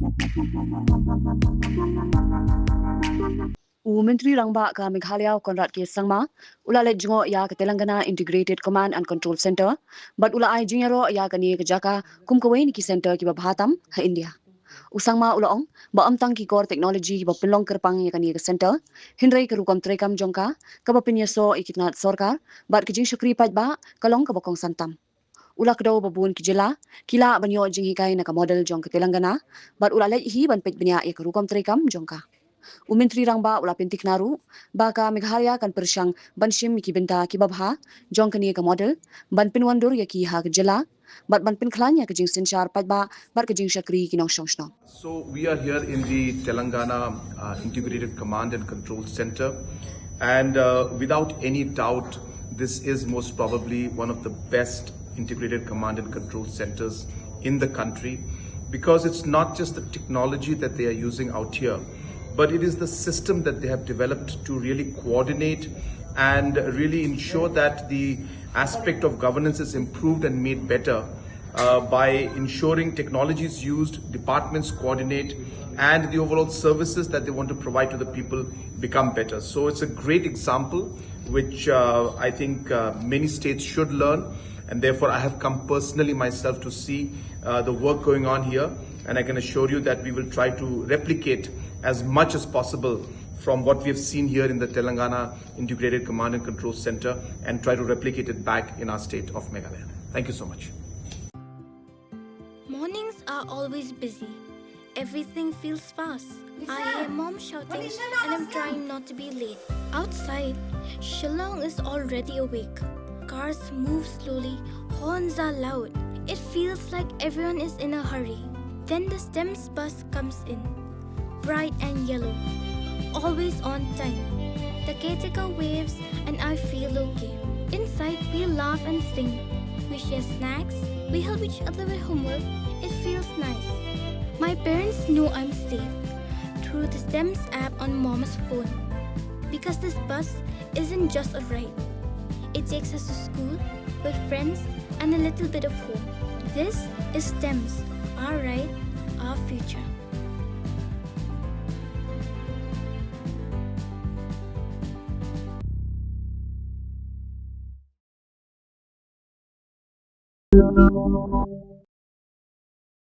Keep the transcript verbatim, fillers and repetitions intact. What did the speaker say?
U Myntri Rangbah ka Meghalaya, Conrad K Sangma, u la leit jngoh ïa ka Telangana Integrated Command and Control Center, bad u la ai jingïaroh ïa kane ka jaka kum kawei na ki center kiba bha tam ha India. U Sangma u la ong ba ym tang ki kor technology kiba pynlong kyrpang ïa kane ka center, hynrei ka rukom treikam jong ka, kaba pynïasoh ïa ki tnat sorkar bad ka jingshakri paidbah, ka long kaba kongsan tam. U la kdew ba bun ki jylla ki lah ban ïoh jinghikai na ka model jong ka Telangana, bad u la leit hi ban peit bniah ïa ka rukom treikam jong ka. U Myntri Rangbah u la pynthikna ruh ba ka Meghalaya kan pyrshang ban shim ïa ki bynta kiba bha jong kane ka model, ban pynwandur ïa ki ha ka jylla, bad ban pynkhlaiñ ïa ka jingsynshar paidbah bad ka jingshakri ki nongshong shnong. So we are here in the Telangana uh, Integrated Command and Control Center, and uh, without any doubt, this is most probably one of the best integrated command and control centers in the country, because it's not just the technology that they are using out here, but it is the system that they have developed to really coordinate and really ensure that the aspect of governance is improved and made better uh, by ensuring technologies used, departments coordinate, and the overall services that they want to provide to the people become better. So it's a great example which uh, I think uh, many states should learn, and therefore I have come personally myself to see uh, the work going on here, and I can assure you that we will try to replicate as much as possible from what we have seen here in the Telangana Integrated Command and Control Center and try to replicate it back in our state of Meghalaya. Thank you so much. Mornings are always busy. Everything feels fast. I hear mom shouting and I'm trying not to be late. Outside, Shillong is already awake. Cars move slowly, horns are loud. It feels like everyone is in a hurry. Then the STEMS bus comes in, bright and yellow, always on time. The caretaker waves and I feel okay. Inside, we laugh and sing. We share snacks. We help each other with homework. It feels nice. My parents know I'm safe through the STEMS app on mom's phone. Because this bus isn't just a ride, it takes us to school, with friends, and a little bit of home. This is STEMS, our ride, our future.